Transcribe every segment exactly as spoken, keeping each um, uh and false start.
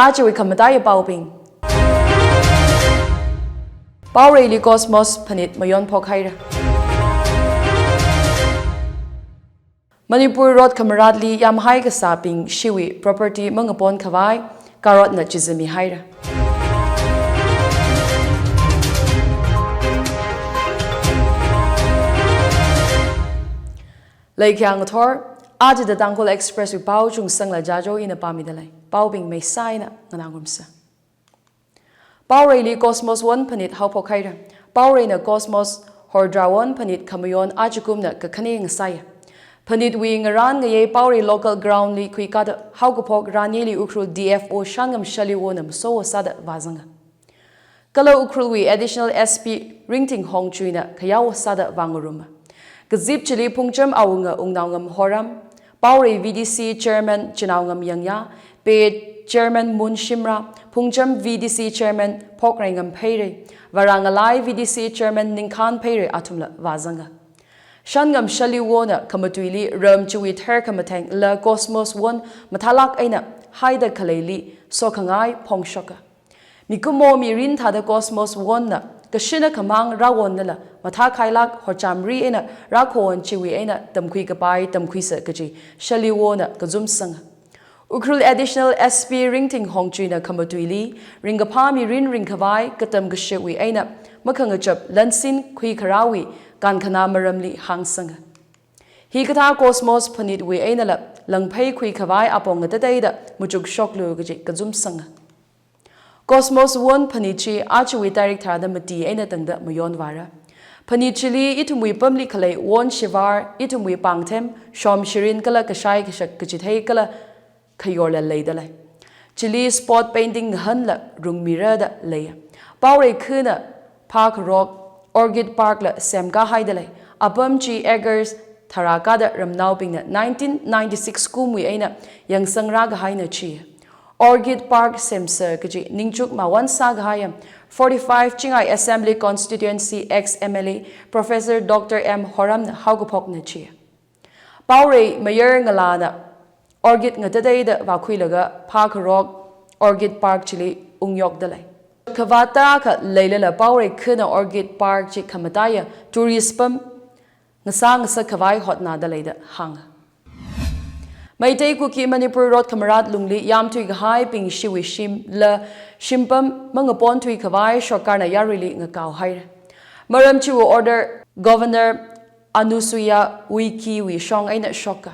Ajawui khamataiya paobing. Paoreili Cosmos phanit mayon phok haira. Manipur rot khamaratli yamhai kasābing shiwui property mangapon khavai karotna chizami haira. Leikhayang ngathor, ajida Tangkhul Express wui pao Chungsangla Jajo ina pāmida lei. Paobing meisā eina nganāngarumsa. Paoreili Cosmos One phanit haophok haira. Paoreina Cosmos Hordra One phanit khamayon ajakumna kakhane ngasāya. Phanitwui ngarān ngayei Paorei local ground li khuikada haokaphok ranyili Ukhrul D F O Shanngam Shalliwona masowo sāda vāzanga. Kala Ukhrulwui Additional S P Ringting Hongchuina khayawo sāda vāngaruma. Kazip chili Phungcham Awunga Wungnaongam Horam, Paorei V D C Chairman Chinaongam Yangya, Pei Chairman Mun Shimra, Phungcham V D C Chairman Phokraingam Pheirei, Varangalai V D C Chairman Ningkhan Pheirei athumla vāzanga. Shanngam Shalliwona khamatuili ram chiwui tharkhamathengla Cosmos One mathālāk eina haida khaleili sokhangai phongshoka. Mikumo mirin thāda Cosmos One na kashina khamang rawonnala mathākhailāk horchamri eina rakhon chiwui eina tamkhui kapai tamkhuisa kaji Shalliwona kazumsanga. Ukhrul Additional S P Ringting Hongchuina khamatuili ringkaphā mirin ringkhavai katam kashiwui eina makhangachap lansin khuikharāwui kankhana maramli hāngsanga. Hikathā Cosmos phanitwui einala langphei khuikhavai apong ngatateida machukshoklu kaji kazumsanga. Cosmos One phanit chi ajawui tarik tharāda mati eina tangda mayonvāra. Phanit chili ithumwui pamli khalei One Shivar, ithumwui pāngthem, shom shirin kala kashai kashak kachithei kala khayorla leida lei. Chili spot painting ngahānla rungmira da lei. Paorei khana phākharok Orchid Park la semkā haida lei. Apam chi acres tharā kāda ramnaobingna nineteen ninety-six kumwui eina yangsangrā kahaina chi. Orchid Park semsa kaji ningchuk mawan sākahaiya forty-five Chingai Assembly Constituency ex M L A Professor Doctor M Horamna haokaphokna chi. Paorei mayar ngalāna orchid ngatateida vākhuilaga phākharok Orchid Park chili ungyokda lei. Khavāt tarākha leilala Paorei khana Orchid Park chi khamataiya tourist pam ngasā ngasakkhavai hotnada leida hānga. Meitei Kuki Manipur rot khamarat lungli yamthui kahaibing shiwui shimla shimpam mangapon thuikhavai sorkarna yaruili ngakao haira. Maram chiwui order Governor Anusuiya Uikey wui shong eina shoka.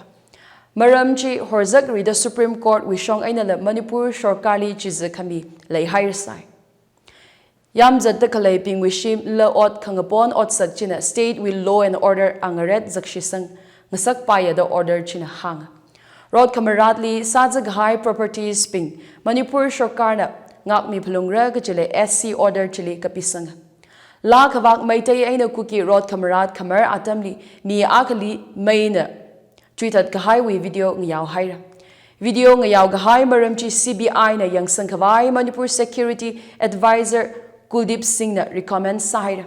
Maram chi horzakrida Supreme Court wui shong einala Manipur sorkarli chiza khami leihairasai. Yamzatta khaleibingwui shimla ot khangapon otsak china state wui law and order angaret zakshisang ngasakkapaiya da order china hānga. Rot khamaratli sāzakahai properties bing Manipur sorkarna ngākmi phalungra kajila S C order chili kapisanga. Laa khavak Meitei eina Kuki rot khamarat khamar atamli mi akhali meina chuithat kahaiwui video ngayao haira. Video ngayao kahai maram chi C B I na yangsang khavai Manipur Security Advisor Kuldeep Singh na recommend sāhaira.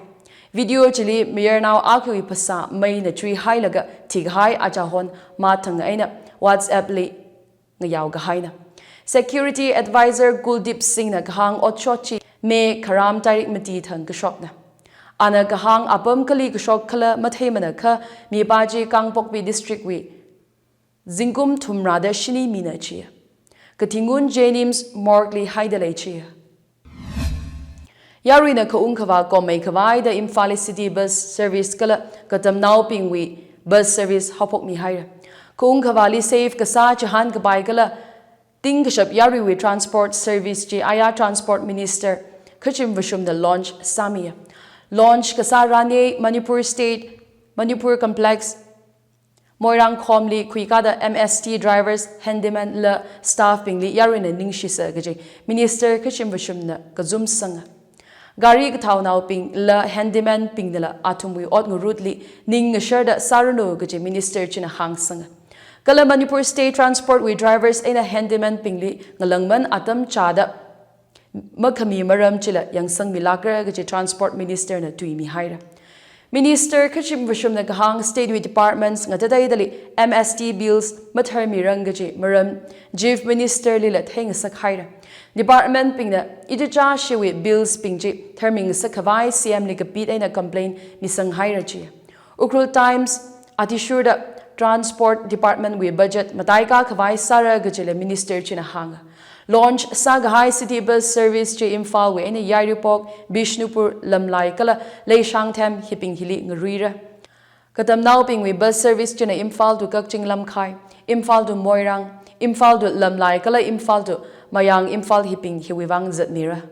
Video chili mayarnao akhawui phasā meina chuihailaga thikahai achahon mathang eina WhatsApp li ngayao kahaina. Security Advisor Kuldeep Singh na kahāng otshot chi May kharam tarik mati thang kashokna. Ana kahāng apam kali kashok khala matheimana kha mipā chi Kangpokpi District wui zingkum thumrada shini mina chi. Kathingun JNIMS morgue li haida lei chi. Yaruina khaung khavā kommei khavaida Imphal City bus service kala katamnaobingwui bus service haophokmi haira. Khaung khavāli save kasā chihān kapai kala ting kashap yaruiwui transport service chi aya Transport Minister Khashim Vashumna launch sāmiya. Launch kasā rani Manipur State, Manipur Complex, Moirang khomli khuikada M S T drivers, handyman la staff bingli yaruina ningshisa kaji Minister Khashim Vashumna kazumsanga. Gari kathaonaobing la handyman bingnala athumwui ot ngarutli ning ngasharda sāranu kaji Minister china hāngsanga. Kala Manipur State Transport wui drivers eina handyman bingli ngalangman atam chāda makhami maram chila yangsangmilākra kaji Transport Minister na tuimi haira. Minister Khashim Vashumna kahāng state wui departments ngatateidali M S T bills matharmirang kaji maram Chief Minister lila theingasak haira. Department bingna ichichāshiwui bills bing chi tharmingasak khavai C M li kapit eina complaint misang haira ji. Ukhrul Times athishurda Transport Department wui budget mataikā khavai sāra kajila minister china hānga. Launch sākahai city bus service chi Imphal wui eina Yairipok, Bishnupur, Lamlai kala Leishangthem hibing hili ngaruira. Katamnaobingwui bus service china Imphal to Kakching Lamkhai, Imphal to Moirang, Imphal to Lamlai kala Imphal to Mayang Imphal hibing hiwui vang zatmira.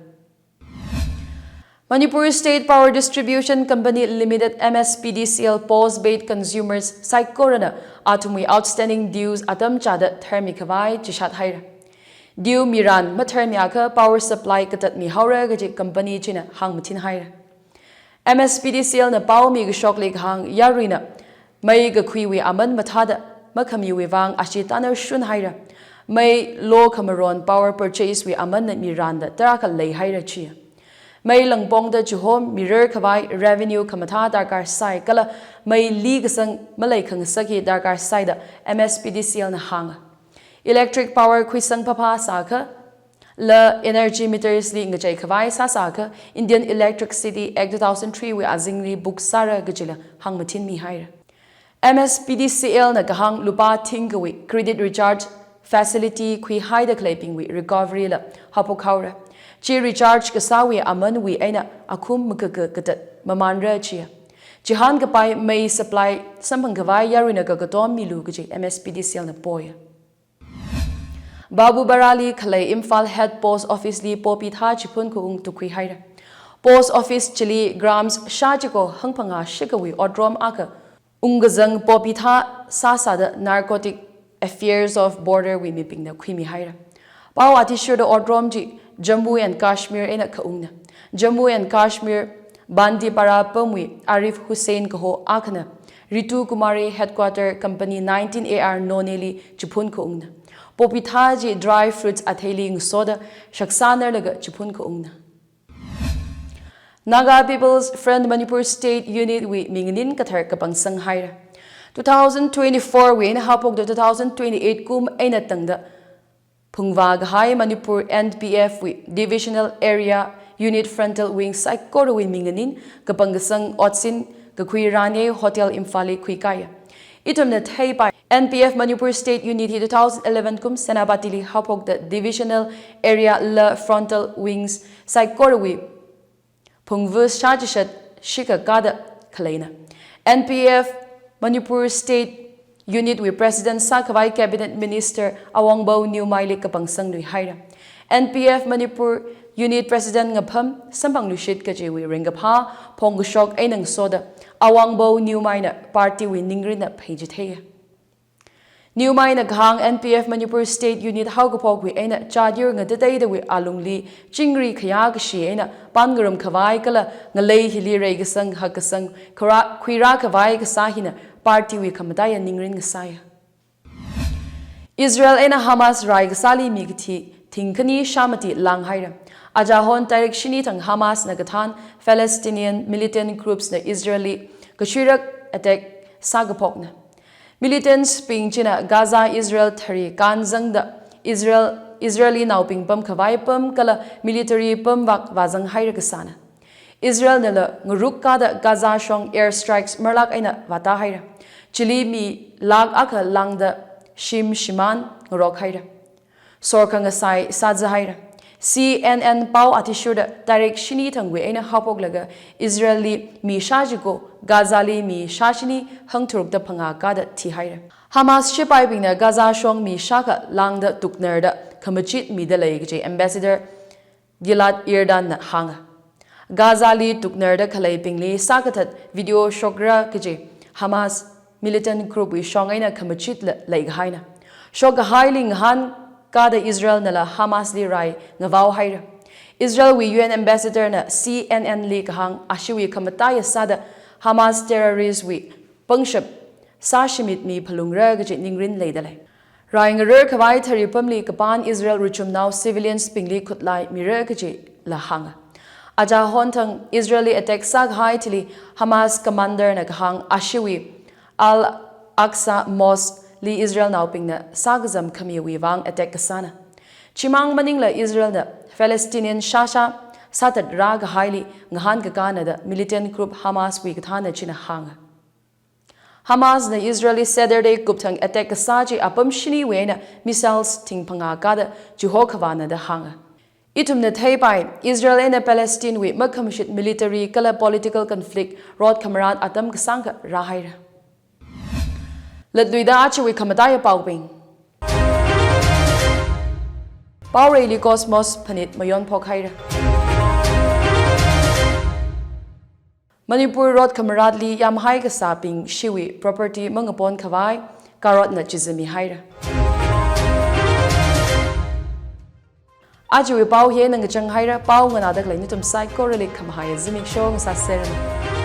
Manipur State Power Distribution Company Limited, M S P D C L, postpaid consumers saikorana athumwui outstanding dues atam chāda tharmi khavai chishat haira. Due miran matharmiakha power supply katatmi haora kaji company china hāngmathin haira. M S P D C L na paomi kashokli kahāng yaruina mei kakhuiwui aman mathāda makhamiwui vang ashi tanarshun haira. Mei lo khamaron power purchase wui amanna miranda tarākha leihaira ji. Mei langpongda chihom mirar khavai revenue khamathā darkar sai kala mei li kasang maleikhangasak hi darkar saida M S P D C L na hānga. Electric power khuisang phapha sākha, la energy meters li ngachei khavai sāsākha, Indian Electricity Act two thousand three wui azingli book sāra kajila hāngmathinmi haira. M S P D C L na kahāng lupā thingkawui credit recharge facility khuihaida khaleibingwui recovery la haophok haora. Chi recharge kasāwui amanwui eina akhum makaka katat mamanra ji. Chihān kapai mei supply samphang khavai yaruina kakatom milu kaji M S P D C L na poya. Babubara li khalei Imphal Head Post Office li popithā chiphun khaung tukhui haira. Post Office chili grams shāchiko hangphangā shikawui otrom akha ungkazang popithā sāsāda Narcotic Affairs of Border wui mibingna khuimi haira. Pao athishurda otrom chi Jammu and Kashmir eina khaungna. Jammu and Kashmir Bandipara pamwui Arif Hussain kaho akhana Ritu Kumari Headquarter Company nineteen A R Noney li chiphun khaungna. Popithā chi dry fruits atheili ngasoda shaksānarlaga chiphun khaungna. Naga People's Front Manipur State Unit wui minganin kathar kapangsang haira. Two thousand twenty-four wui eina haophokda two thousand twenty-eight kum eina tangda phungvā kahai Manipur N P F wui Divisional Area Unit Frontal Wing saikorawui minganin kapangkasang otsin kakhui Rane Hotel Imphal li khuikaya. Ithumna theipai N P F Manipur State Unit hi two thousand eleven kum Senapati li haophokda Divisional Area la Frontal Wings saikorawui phungvu shāchishat shikakada khaleina. N P F Manipur State Unit wui President sākhavai Cabinet Minister Awangbau Newmai li kapangsang lui haira. N P F Manipur Unit President ngapham samphangluishit kajiwui ringkaphā phongkashok eina ngasoda Awangbau Newmai na party wui ningrinna pheichitheiya. Newmai na kahāng N P F Manipur State Unit haokaphokwui eina chādir ngatateidawui alungli chingri khayā kashi eina pānngarum khavai kala ngalei hili reikasang hakkasang khara-, khuirā khavai kasā hina party wui khamataiya ningrin ngasāya. Israel eina Hamas rai kasāli mi kathi thingkhani shāmati lāng haira. Ajahon tarik shini thang Hamas na kathān Palestinian militant groups na Israel li kashuirak attack sākaphokna. Militants bing china Gaza Israel thari kānzangda Israel, Israeli naobing pam khavai pam kala military pam vak vāzang haira kasāna. Israel nala ngaruk kada Gaza shong air strikes marlak eina vātā haira. Chili mi lakh akha lāngda shim shimān ngarok haira. Sorkhangasai sāza haira. C N N pao athishurda tarik shini thangwui eina haophoklaga Israel li mi shāchiko, Gaza li mi shāshini hangtharukda phangā kada thi haira. Hamas shipaibingna Gaza shong mi shākha lāngda tuknarda khamachit mida lei kaji Ambassador Gilad Erdan na hānga. Gaza li tuknarda khaleibingli sākathat video shokra kaji Hamas militant group wui shong eina khamachitla leikahaina. Shokkahaili ngahānkada Israel nala Hamas li rai ngavao haira. Israel wui U N ambassador na C N N li kahāng ashiwui khamataiya sāda Hamas terrorist wui pangshap sāshimit mi phalungra kaji ningrin leida lei. Rai ngarar khavai thari pamli kapān Israel ruchumnao civilians bingli khutlai mira kajila hānga. Aja honthang Israel li attack sākahai thili Hamas commander na kahāng ashiwui Al-Aqsa Mosque li Israelnaobingna sākazam khamiwui vang attack kasāna. Chimang maningla Israel na Palestinian shāshā sāthat rākahaili ngahānkakāna da militant group Hamas wui kathāna china hānga. Hamas na Israel li Saturday kupthang attack kasā chi apam shiniwui eina missiles thing phangā kāda chiho khavāna da hānga. Ithumna theipai, Israel eina Palestine wui makhamashit military kala political conflict rot khamarat atam kasāngkha rāhaira. Latluida ajawui khamataiya paobing. Paoreili Cosmos Phanit mayon phokhaira. Manipur rot khamaratli yamhai kasābing shiwui property mangapon khavai karotna chizami haira. Ajawui pao hi eina ngachang haira, pao nganāda khalei nathum saikorali khamahai zimiksho ngasāseranu.